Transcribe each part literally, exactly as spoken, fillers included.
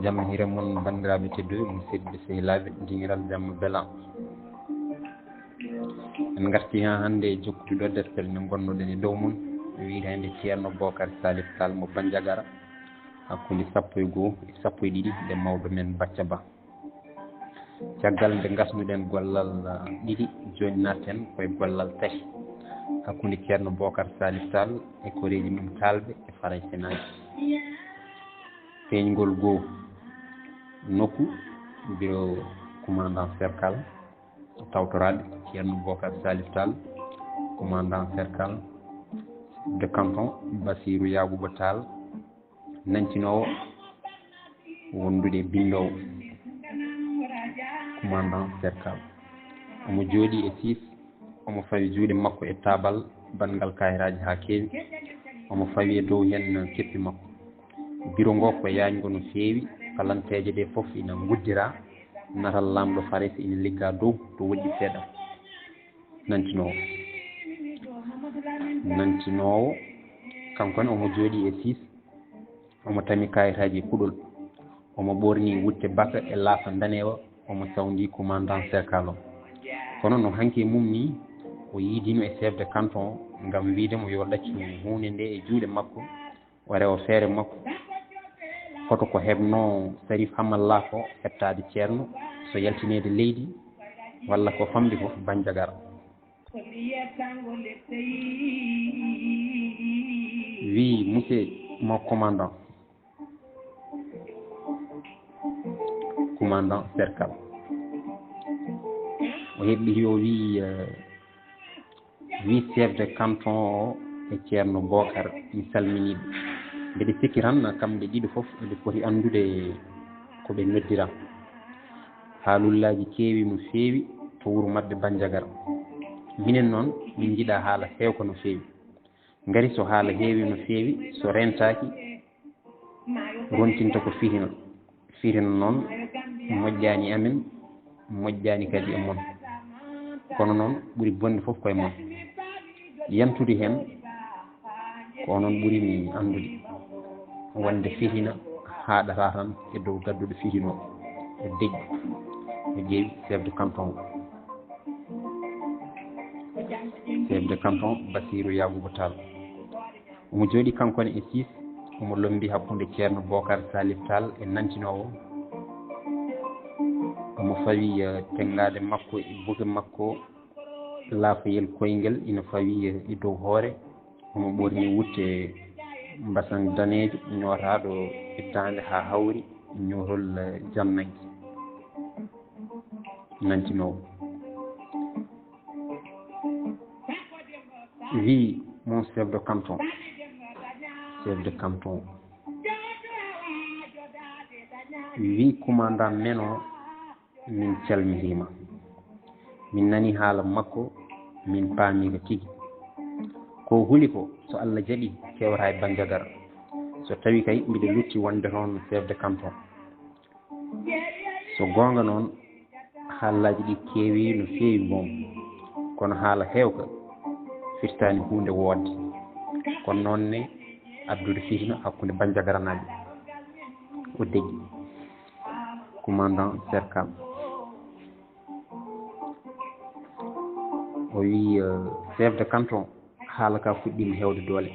Jam hiire mon, banndiraaɓe tedduɓe, musidɓe sehilaaɓe, dingiral jamma bela. En ngarti haa hannde e jokkude ɗo deftere nde ngonnoɗen e dow mum, wiyeteende Ceerno Bookar Salif Taal mo Banjagara, hakkunde sappo e goo e sappo e ɗiɗi nde mawɗo men Bacca Ba. Caggal nde ngasnuɗen gollal, ah, ɗiɗi, jooni natten koye gollal tati, hakkunde Ceerno Bookar Salif Taal e koreeji mum taalɓe e Faraysenaaji. Peeñgol goo, nokku, bureau commandant cercal, tawtoraade Ceerno Bookar Salif Taal, commandant cercal de canton, Basiiru Yaaguba Taal, nantinoowo wondude e binndoowo, commandant cercal. Omo jooɗii e siis, omo fawi juuɗe makko e taabal banngal kaayitaaji haa keewi, omo fawi e dow heen keppi makko. Biro ngoo ko yaajngo no feewi, palanteeje ɗee fof ina nguddiraa, natal laamɗo Farayse ina liggaa dow to woɗɗi seeɗa. Nantinoowo. Nantinoowo, kanko ne omo jooɗii e siis, omo tami kaayitaaji e kuɗol, omo ɓoorni wutte baka e laafa ndaneewa, omo sawndi commandant cercal o. Kono no hanki e mum nii, o yiidiino e chef de canton o ngam wiyde mo yo ɗaccu huunde nde e juuɗe makko, o rewa feere makko. Hoto ko heɓnoo Sarif Hamalla ko heɓtaade ceerno, so yaltineede leydi, walla ko famɗi ko Banjagara. Wii, monsieur mon commandant, commandant cercal. O heɓɓi o wii, eh, wii chef de canton o e Ceerno Bookar, mi salminii ɓe. Mbeɗa sikki tan kamɓe ɗiɗo fof eɓe poti anndude ko ɓe noddiraa. Haalullaaji keewi no feewi to wuro maɓɓe Banjagara. Minen noon, min njiɗaa haala heewka no feewi. Ngari so haala heewi no feewi, so rentaaki, rontinta ko fitina. Fitina noon moƴƴaani amen, moƴƴaani kadi e mon. Kono noon ɓuri bonde fof koye mon. Yantude heen, ko onon ɓuri mi anndude. Wonde fitina haaɗata tan e dow gadduɗo fitina o. O deƴƴi, o ƴeewi chef de canton o. Chef de canton Basiiru Yaaguba Taal. Omo jooɗii kanko ne e siis, omo lommbi hakkunde Ceerno Bookar Salif Taal e nantinoowo. Omo fawi, eh, tenngaade makko e buke makko, laafayel koyngel ina fawi, eh, e dow hoore. Omo ɓoorni wutte mbasan daneejo ñootaaɗo e daande haa hawri, ñootol, eh, jannanke. Nantinoowo. Wii, mon chef de canton, chef de canton, wii, commandant men o, min calminiima. Min nanii haala makko, min paamii ka tigi. Ko huli ko, so Allah jaɓii, kewata e Banjagara. So tawii kay mbiɗa lutti wonde toon chef de canton. So goonga noon, haalaaji ɗi keewi no feewi boom, kono haala heewka firtaani huunde woodde. Kono noon ne addude fitina hakkunde Banjagaranaaɓe. O deƴƴi. Commandant cercal. O wii, eh, chef de canton, haala ka fuɗɗiima heewde doole.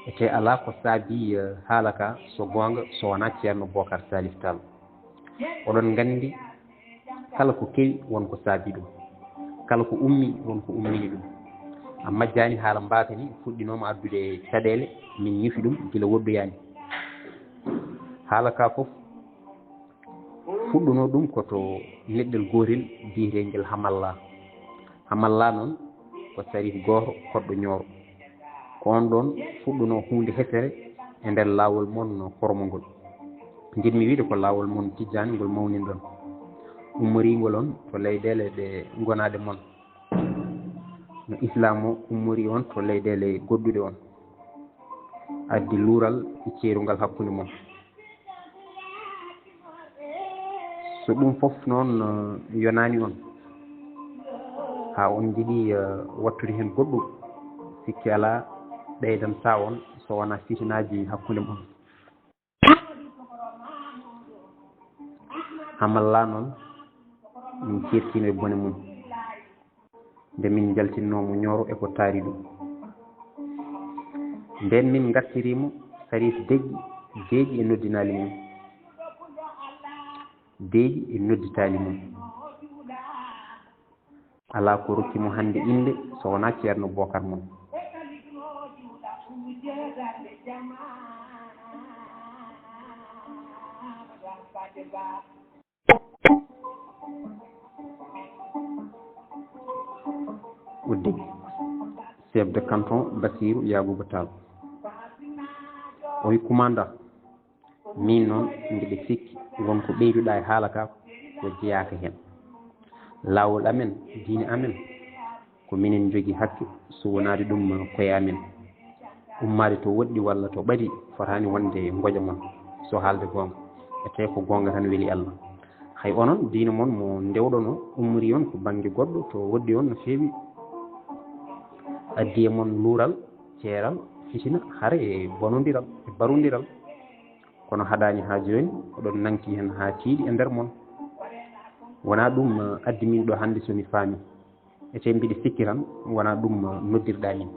Ete alaa ko saabii, eh, haala ka, so goonga, so wonaa Ceerno Bookar Salif Taal. Oɗon nganndi, kala ko kewi, won ko saabii ɗum. Kala ko ummi, won ko ummini ɗum. A majjaani haala mbaaka ni, fuɗɗinooma addude caɗeele, min ñufi ɗum gila woɗɗoyaani. Haala ka fof, fuɗɗunoo ɗum ko to leɗɗel gootel biyeteengel Hamalla. Hamalla noon ko Sarif gooto koɗɗo Ñooro. Ko oon ɗoon fuɗɗunoo huunde hesere e nder laawol mon hormo ngol. Njiɗmi wiide ko laawol mon tijjaani ngol mawninɗon. Ummoriingol on to leyɗeele ɗe ngonaaɗe mon. No Islaam o ummorii on to leyɗeele goɗɗuɗe on. Addi luural e ceerungal hakkunde mon. So ɗum fof noon, eh, yonaani on, haa on njiɗi, eh, wattude heen goɗɗum, sikke alaa, ɓeydantaa on so wonaa fitinaaji hakkunde mon. Amalla noon, min ceertiino e bone mum. Nde min njaltinnoo mo Ñooro e ko taari ɗum. Ndeen min ngartirii mo Sariif Deƴƴi, Deeƴi e noddinaali mum. Deeƴi e nodditaali mum. Alaa ko rokki mo hannde innde so wonaa Ceerno Bookar mum. Uddi, chef de canton Basiiru Yaaguba Taal. O wi, "Kumandan, min noon mbiɗa sikki won ko ɓeyduɗaa e haala ka ko jeyaaka heen. Laawol amen, diine amen, ko minen njogii hakke, so wonaade ɗum koye amen. Ummaade to woɗɗi walla to ɓadi fotaani wonde ngoƴa mon, so haalde goonga. E tawi ko goonga tan weli Allah. Hay onon, diine mon mo ndewɗon o ummorii on ko bannge goɗɗo, to woɗɗi on no feewi. Addi e mon luural, ceeral, fitina, hare e bonondiral, e barondiral. Kono haɗaani haa jooni, oɗon nanki heen haa tiiɗi e nder mon. Wonaa ɗum, eh, addi min ɗo hannde so mi faami. E tawi mbiɗa sikki tan, wonaa ɗum, eh, noddirɗaa min.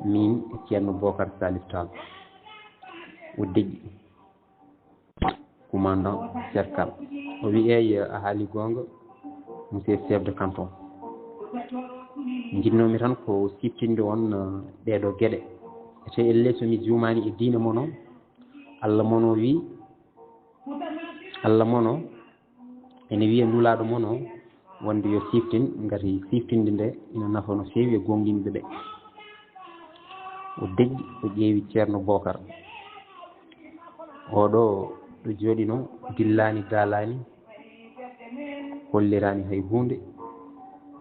Min e Ceerno Bookar Saalif Taal." O deƴƴi. Commandant cerkal. O wi, "Eey, a haali goonga, monsieur chef de canton. Njiɗnoomi tan ko siftinde on, eh, ɗeeɗoo geɗe. E tawi ellee so mi juumaani e diine mon o, Allah mon o wi, Allah mon o ene wiya Nulaaɗo mon o wonde yo siftin, ngati siftinde nde ina nafa no feewi e goonɗinɓe ɓe." O deƴƴi, o ƴeewi Ceerno Bookar. Oɗo ɗo jooɗinoo dillaani, daalaani, holliraani hay huunde,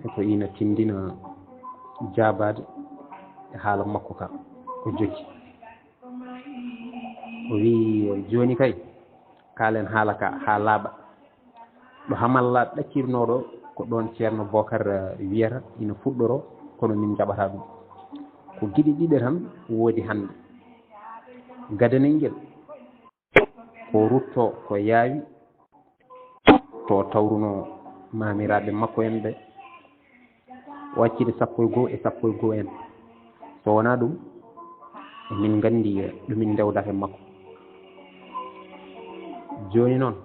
e ko ina tinndina jaabaade e haala makko ka. O jokki. O wi, "Jooni kay, kaalen haala ka haa laaɓa. Ɗo Hamalla ɗaccirnoo ɗo, ko ɗoon Ceerno Bookar, eh, wiyata ina fuɗɗoroo, kono min njaɓataa ɗum. Ko geɗe ɗiɗe tan woodi hannde. Gadanel ngel, ko rutto ko yaawi to tawruno maamiraaɓe makko en ɓe, o acciri sappo e goo e sappo e goo en. So wonaa ɗum, emin nganndi ɗo min ndewdata e makko. Jooni noon,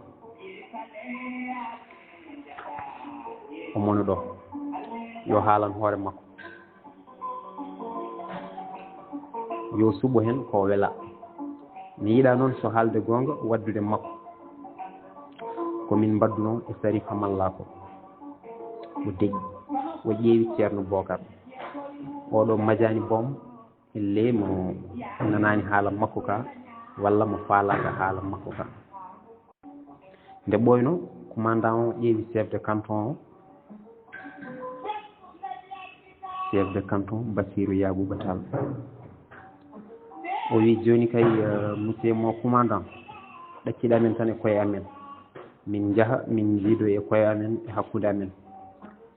o mono ɗo, yo haalan hoore makko. Yo suɓo heen ko wela. Mi yiɗaa noon, so haalde goonga, waɗdude makko ko min mbaɗdunoo e Sariif Hamalla ko." O deƴƴi, o ƴeewi Ceerno Bookar. Oɗo majaani boom, ellee mo nanaani haala makko ka, walla mo faalaaka haala makko ka. Nde ɓooynoo, commandant o ƴeewi chef de canton o. Chef de canton Basiiru Yaaguba Taal. O wi, "Jooni kay, eh, monsieur mo commandant, ɗacciɗaa min tan e koye amen. Min njaha, min njiidoya e koye amen, e hakkunde amen.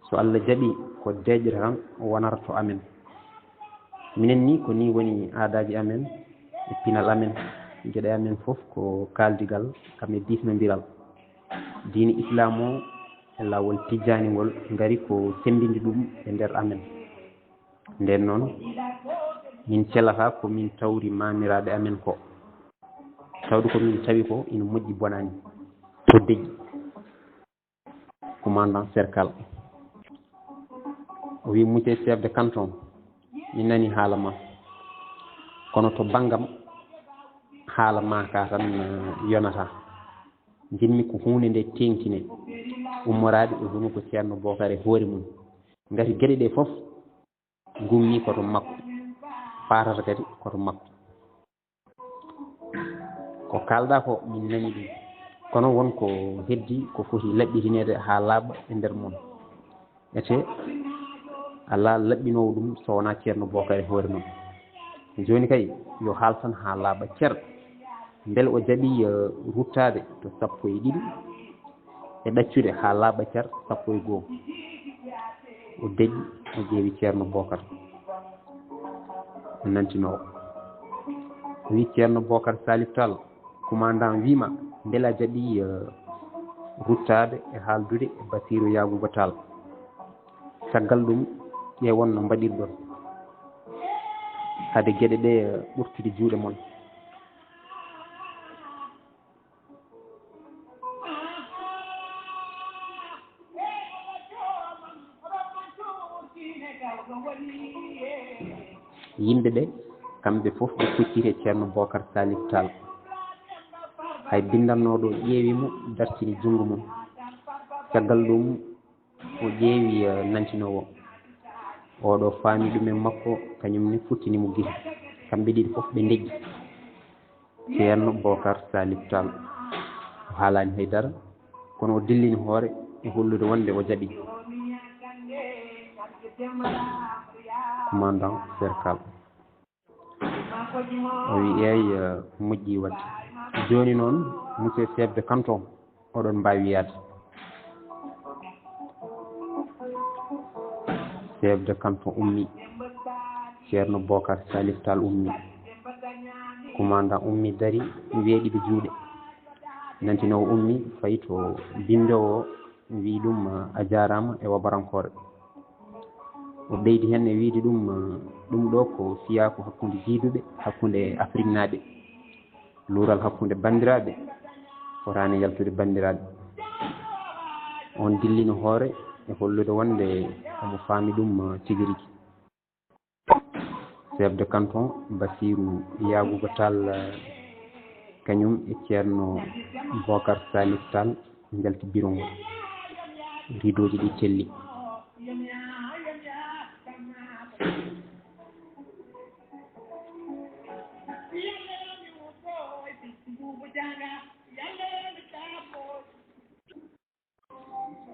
So Allah jaɓii, ko deeƴre tan wonata to amen. Minen ni, ko ni woni aadaaji amen e pinal amen. Geɗe amen fof ko kaaldigal, kam e diisnondiral. Diine Islaam o e laawol tijjaani ngol ngari ko semmbinde ɗum e nder amen. Ndeen noon, min celataa ko min tawri maamiraaɓe amen ko, tawde ko min tawi ko ina moƴƴi bonaani." O deƴƴi. Commandant cerkal. O wi, "Monsieur chef de canton, mi nani haala ma. Kono to banngam, haala ma ka tan, eh, yonata. Njiɗmi ko huunde nde teeŋtine, ummoraade e hunuko Ceerno Bookar e hoore mum. Ngati geɗe ɗe fof ngummii ko to makko, faatata kadi ko to makko. Ko kaalɗaa ko min nani ɗum. Kono won ko heddi ko foti laɓɓitineede haa laaɓa e nder mon. Ete alaa laɓɓinoowo ɗum so wonaa Ceerno Bookar e hoore mum. Jooni kay yo haal tan haa laaɓa cer. Mbele o jaɓii, eh, ruttaade to sappo e ɗiɗi e ɗaccude haa laaɓa cer sappo e goo." O deƴƴi, o ƴeewi Ceerno Bookar. O nantinoo. O wi, "Ceerno Bookar Saalif Taal, commandant wii ma, mbele a jaɓii, eh, ruttaade e haaldude e Basiiru Yaaguuba Taal. Caggal ɗum, ƴeewon no mbaɗirɗon hade geɗe ɗe ɓurtude juuɗe mon. Yimɓe ɓe, kamɓe fof ɓe kucciti e Ceerno Bookar Saalif Taal. Hay binndannooɗo ƴeewi mo, dartini junngo mum. Caggal ɗum, o ƴeewi, eh, nantinoowo. Oɗo faami ɗum e makko, kañum ne futtini mo gite. Kamɓe ɗiɗi fof ɓe ndeƴƴi. Ceerno Bookar Saalif Taal. O haalaani hay dara, kono o dillini hoore e hollude wonde o jaɓi. Commandant cercal. O wi'i, "Eey, eh, moƴƴi waɗde. Jooni noon, monsieur chef de canton, oɗon mbaawi yaade." Chef de canton ummi. Ceerno Bookar Saalif Taal ummi. Commandant ummi, dari, weeɗi ɓe juuɗe. Nantinoowo ummi, fayi to binndoowo, wi'i ɗum, "A jaaraama e wabarankoore." O ɓeydi heen e wi'de ɗum, "Ɗum ɗo ko fiyaaku hakkunde jiiduɓe, hakkunde Afriknaaɓe. Luural hakkunde banndiraaɓe fotaani yaltude banndiraaɓe." On dillini hoore e hollude wonde omo faami ɗum tigi rigi. Chef de canton Basiiru Yaaguuba Taal, kañum e Ceerno Bookar Saalif Taal njalti biro ngol. Ridooji ɗi celli.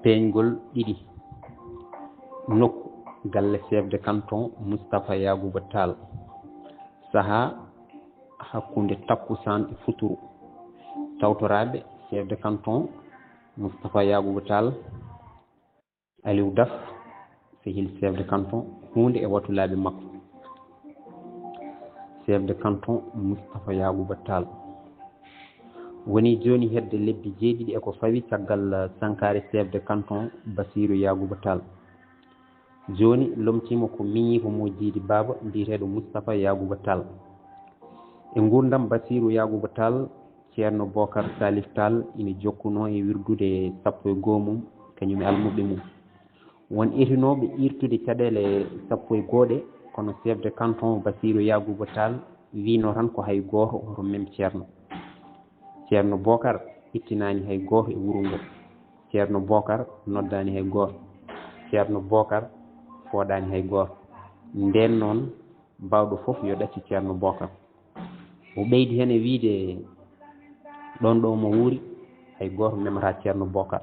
Peeñgol ɗiɗi. Nokku, galle chef de canton Moustapha Yaaguuba Taal. Sahaa, hakkunde takkusaan e futuru. Tawtoraaɓe, chef de canton Moustapha Yaaguuba Taal, Aliou Daf, sehil chef de canton, huunde e watulaaɓe makko. Chef de canton Moustapha Yaaguuba Taal. Woni jooni hedde lebbi jeeɗiɗi e ko fawi caggal sankaare chef de canton Basiiru Yaaguuba Taal. Jooni lomtiima ko miñiiko mo Jiidi Baaba biyeteeɗo Moustapha Yaaguuba Taal. E nguurndam Basiiru Yaaguuba Taal, Ceerno Bookar Saalif Taal ina jokkunoo e wirdude sappo e goo mum, kañum e almuɓɓe mum. Won etinooɓe iirtude caɗeele sappo e goo ɗe, kono chef de canton Basiiru Yaaguuba Taal wiino tan ko hay gooto hoto mem Ceerno. Ceerno Bookar ittinaani hay gooto e wuro ngo. Ceerno Bookar noddaani hay gooto. Ceerno Bookar fooɗaani hay gooto. Ndeen noon, baawɗo fof yo ɗaccu Ceerno Bookar. O ɓeydi heen e wiyde, ɗoon ɗo mo wuuri, hay gooto memataa Ceerno Bookar.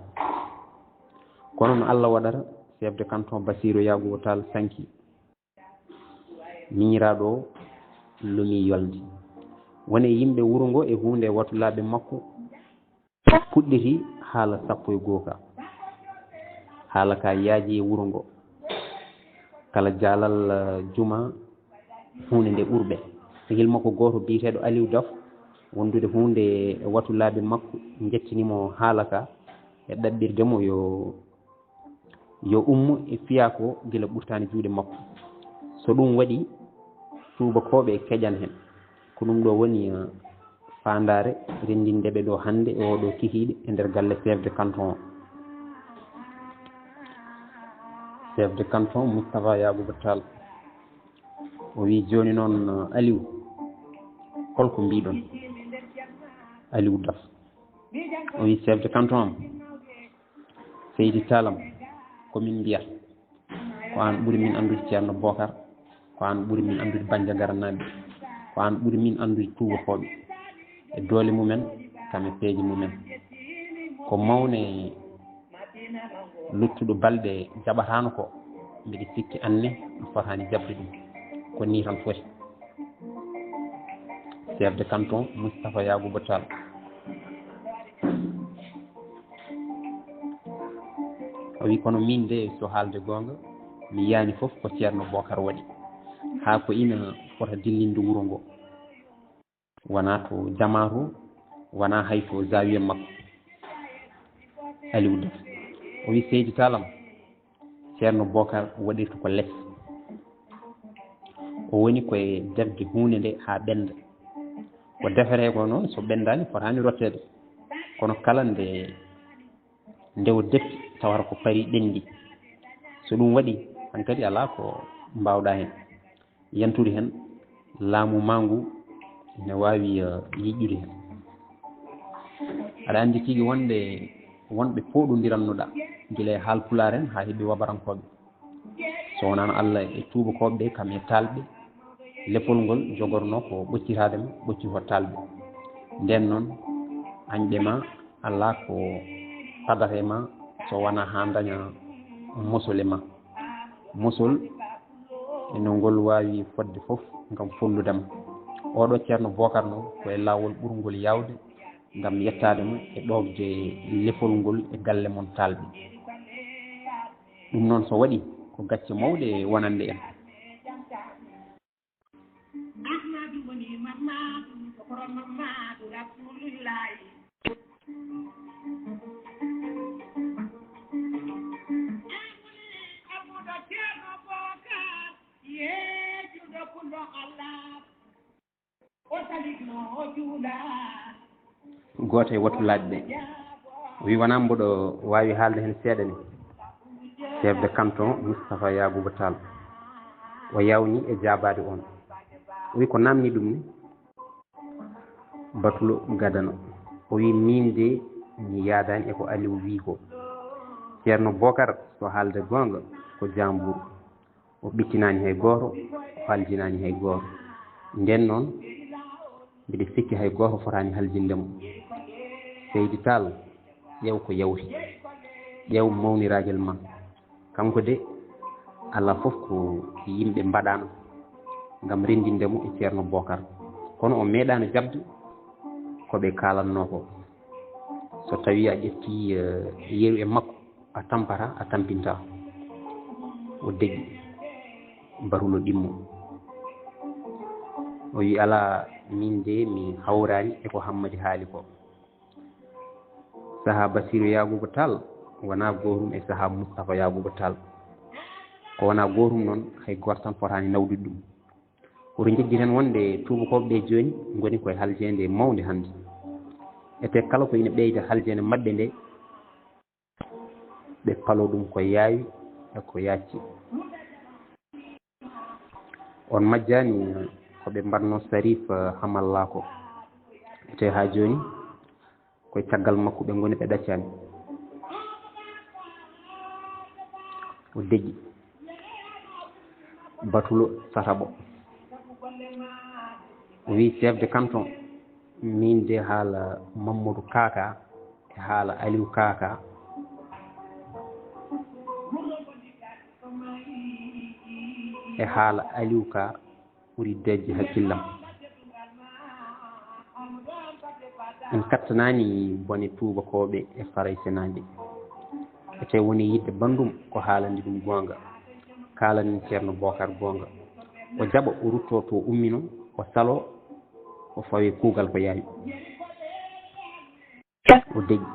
Kono no Allah waɗata, chef de canton Basiiru Yaaguuba Taal sanki. Miñiraaɗo o lomii yolnde. Woni yimɓe wuro ngo e huunde watulaaɓe makko puɗɗiti haala sappo e goo ka. Haala ka yaaji e wuro ngo. Kala jaalal, eh, juma, huunde nde ɓurɓe. Sehil makko gooto biyeteeɗo Aliou Daf, wondude huunde e watulaaɓe makko, njettini mo haala ka e ɗaɓɓirde mo yo, yo ummo e fiyaako gila ɓurtaani juuɗe makko. So ɗum waɗi, tuubakooɓe keƴan heen. Ko ɗum ɗo woni, eh, faandaare renndinde ɓe ɗo hannde e oo ɗo kikiiɗe e nder galle chef de canton o. Chef de canton Moustapha Yaaguuba Taal. O wii, "Jooni noon, Aliou, hol ko mbiiɗon?" Aliou Daf. O wii, "Chef de canton am, Seydi Taal am, ko min mbiyata? Ko aan ɓuri min anndude Ceerno Bookar, ko aan ɓuri min anndude Banjagaranaaɓe, ko aan ɓuri min anndude tuubakooɓe e doole mumen, kam e peeje mumen. Ko mawne luttuɗo balɗe jaɓataano ko, mbiɗa sikki aan ne a fotaani jaɓde ɗum. Ko nii tan foti." Chef de canton Moustapha Yaaguuba Taal. O wi, "Kono min de, so haalde goonga, mi yiyaani fof ko Ceerno Bookar waɗi, haa ko ina fota dillinde wuro ngo. Wonaa to jamaa to, wonaa hay to zaawiya makko. Aliou Daf. O wi: "Seydi Tall am, Ceerno Bokar waɗirta ko les. O woni koye defde huunde nde haa ɓennda. Ko deferee ko noon, so ɓenndaani, fotaani rotteede. Kono kala nde, nde o defti, tawata ko parii ɓenndi. So ɗum waɗii, hankadi alaa ko mbaawɗaa heen. Yantude heen, laamu maa ngu ene waawi, eh, yiƴƴude heen." Aɗa anndi tigi wonde wonɓe pooɗondirannoɗaa, gila e haalpulaar en haa heɓi wabarankooɓe. So wonaano Allah e tuubakooɓe ɓe, kam e taalɓe, lefol ngol jogornoo ko ɓoccitaade ma, ɓocci ko taalɓe. Ndeen noon, añɓe ma alaa ko fadata e ma so wonaa haa ndaña mosol e ma. Mosol e no ngol waawi fodde fof ngam fonndude ma. Oɗo Ceerno Bokar noon ko e laawol ɓurngol yaawde ngam yettaade ma e ɗoofde lefol ngol e galle mon taalɓe. Ɗum noon so waɗii, ko gacce mawɗe wonande en. Gooto e watulaaɓe ɓe, o wi: "Wonaa mboɗo waawi haalde heen seeɗa ni?" Chef de canton Moustapha Yaaguba Tall, o yawni e jaabaade oon. O wi: "Ko naamnii ɗum ni?" Batulo gadano, o wi: "Miin de, mi yaadaani e ko Aliou wi ko. Ceerno Bokar, so haalde goonga, ko jaambuur. O ɓittinaani hay gooto, o haljinaani hay gooto. Ndeen noon, mbiɗa sikki hay gooto fotaani haljinde mo. Seydi Tall, ƴeew ko yawti. Ƴeew mawniragel ma. Kanko de, alaa fof ko yimɓe mbaɗaano ngam renndinde mo e Ceerno Bokar. Kono o meeɗaano jaɓde ko ɓe kaalatnoo ko. So tawii a ƴettii, eh, yeru e makko, a tampata, a tampinta." O deƴƴi. Batulo ɗimmo. O wi: "Alaa, miin de mi hawraani e ko Hammadi haali ko. Sahaa Basiiru Yaaguba Tall wonaa gootum e sahaa Moustapha Yaaguba Tall. Ko wonaa gootum noon, hay gooto tan fotaani nawdude ɗum." Oto njejjiten wonde tuubakooɓe ɓe jooni ngoni koye haljeende mawnde hannde. Ete kala ko ina ɓeyda haljeende maɓɓe nde, ɓe paloo ɗum ko yaawi e ko yaacci. On majjaani ko ɓe mbaɗnoo Sarif Hamalla ko. Ete haa jooni, koye caggal makko ɓe ngoni, ɓe ɗaccaani. O deƴƴi. Batulo tataɓo. O wi: "Chef de canton, miin de haala Mamadou Kaka e haala Aliou Kaka, e haala Aliou Ka ɓuri deƴƴe hakkillam. En kattanaani bone tuubakooɓe e faraysenaaɓe. Ete woni yiɗde banndum ko haalande ɗum goonga. Kaalanen Ceerno Bokar goonga. O jaɓa, o ruttoo to ummino, o saloo, o fawee kuugal ko yaawi." O deƴƴi.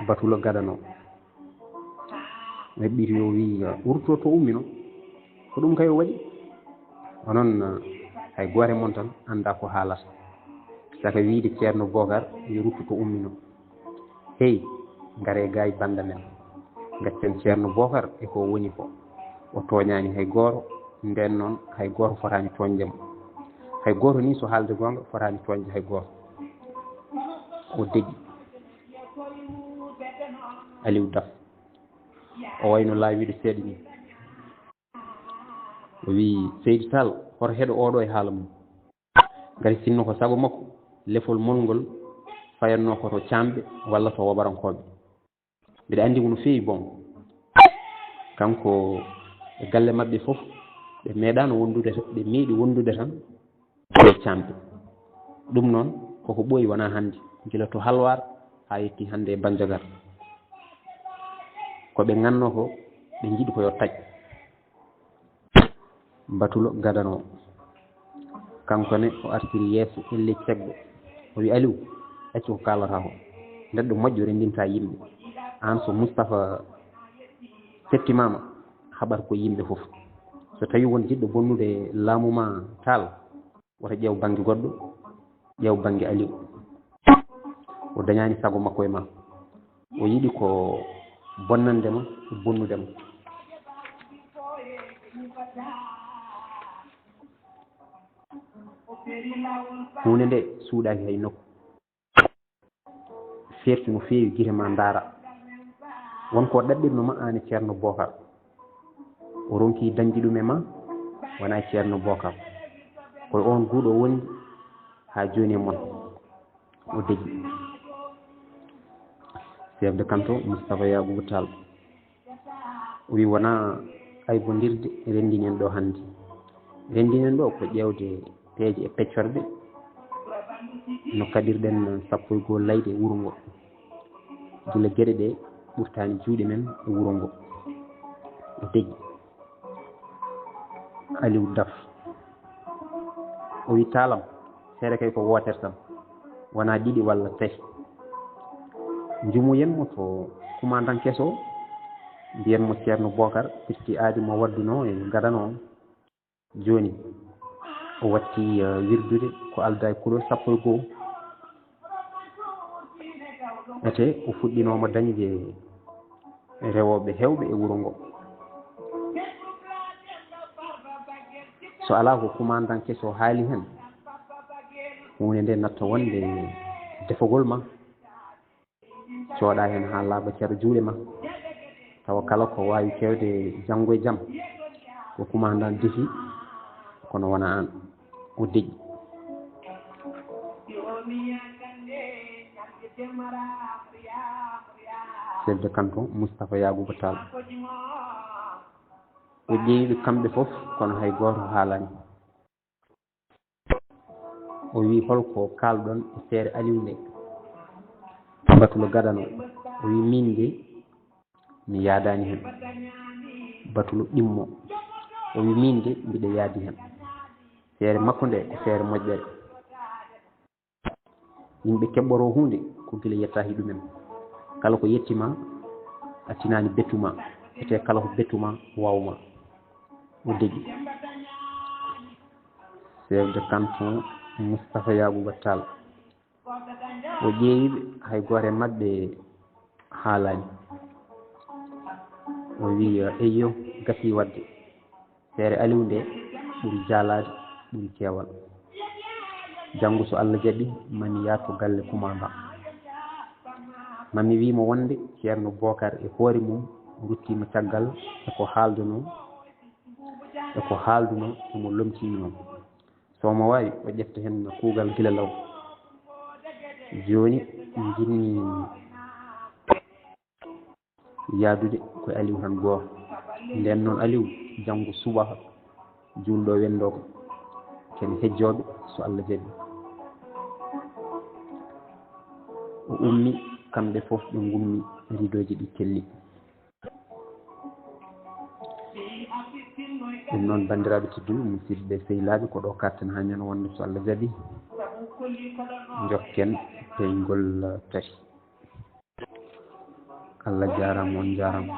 Batulo gadano. Weɓɓiti o wi: "Urto to ummino. Ko ɗum kay o waɗi. Onon, hay gooto e mon tan anndaa ko haalata. Saka wiide Ceerno Bokar yo rutto to ummino. Hey, ngaree gaay bannda men. Ngaccen Ceerno Bokar e ko woni ko. O tooñaani hay gooto, ndeen noon hay gooto fotaani tooñde mo. Hay gooto nii, so haalde goonga, fotaani tooñde hay gooto." O deƴƴi. Aliou Daf. O wayno laawiiɗo seeɗa nii. O wii: "Seydi Tall, hoto heɗo oɗo e haala mum. Ngati sinno ko sago makko, lefol mon ngol fayatnoo ko to caamɓe walla to wabarankooɓe. Mbiɗa anndi mo no feewi, bon. Kanko e galle maɓɓe fof, ɓe meeɗaano wondude, ɓe meeɗi wondude tan e caamɓe. Ɗum noon, koko ɓooyi, wonaa hannde, gila to Halwaar haa yetti hannde e Banjagar. Ko ɓe ngannoo ko, ɓe njiɗi ko yo taƴ." Batulo gadano. Kanko ne, o artiri yeeso ellee ceggo. O wi: "Aliou, accu ko kaalataa ko. Neɗɗo moƴƴo renndinta yimɓe. Aan so Mustapha settimaama, haɓar ko yimɓe fof. So tawii won jiɗɗo bonnude laamu ma Taal, wota ƴeew bannge goɗɗo, ƴeew bannge Aliw. O dañaani sago makko e ma. O yiɗi ko bonnande ma, bonnude ma. Huunde nde suuɗaaki hay nokku. Seertu no feewi, gite ma ndaara. Won ko ɗaɓɓirno ma aan e Ceerno Bookar. O ronki dañde ɗum e ma, wonaa e Ceerno Bookar. Ko e oon guuɗo o woni haa jooni e mon. O deƴi. Chef de canton Moustapha Yaaguba Tall. O wi wonaa aybondirde renndinen ɗo hannde. Renndinen ɗo ko ƴeewde peeje e peccorɗe no kaɗirɗen sappo e goo layɗe e wuro ngo. Gila geɗe ɗe ɓurtaani juuɗe men e wuro ngo. O deƴi. Aliou Daf. O wi taalam, feere kay ko wootere tan, wonaa ɗiɗi walla tati. Njumoyen mo to kumandan keso o, mbiyen mo Ceerno Bookar firti aadi mo wadduno e gadano on. Jooni o watti eh, wirdude ko aldaa e kulol sappo e goo. Ete o fuɗɗinooma dañde rewooɓe heewɓe e wuro ngo. So alaa ko kumandan keso o haali heen, huunde nde natta wonde defagol ma. Cooɗa heen haa laaɓa cero juuɗe ma. Tawa kala ko waawi kewde janngo e jam, ko kumandan defi, kono wonaa aan. O deƴi. Chef de canton Moustapha Yaaguba Tall. O ƴeewi ɓe kamɓe fof, kono hay gooto haalaani. O wi hol ko kaalɗon e feere Aliou nde? Batulo gadano. O wi miin de mi yaadaani heen. Batulo ɗimmo. O wi miin de mbiɗa yaadi heen. Feere makko nde ko feere moƴƴere. Yimɓe keɓɓoroo huunde ko gila yettaaki ɗumen. Kala ko yetti ma a tinaani bettu ma. Etee kala ko bettu ma waaw ma. O deƴi. Chef de canton Moustapha Yaaguba Tall. O ƴeewi ɓe, hay gooto e maɓɓe haalaani. O wi eyyo, gasii waɗde. Feere Aliou nde ɓuri jaalaade, ɓuri keewal. Janngo so Allah jaɓi mami yah to galle kumandan. Mami wi mo wonde Ceerno Bookar e hoore mum ruttiima caggal e ko haalduno e ko haalduno emo lomtiino. So omo waawi o ƴetta heen kuugal gila law. Jooni njiɗmi yahdude ko e Aliou tan gooto. Ndeen noon Aliou janngo subaka juulɗo wendoo ko ken hejjooɓe so Allah jaɓi. O ummi kamɓe fof ɓe ngummi ridooji ɗi kelli. Ɗum noon banndiraaɓe tedduɓe musidɓe sehilaaɓe ko ɗo karten haa ñande wonde so Allah jaɓi. Njokken peñgol tati. Allah jaaraama on njaaraama.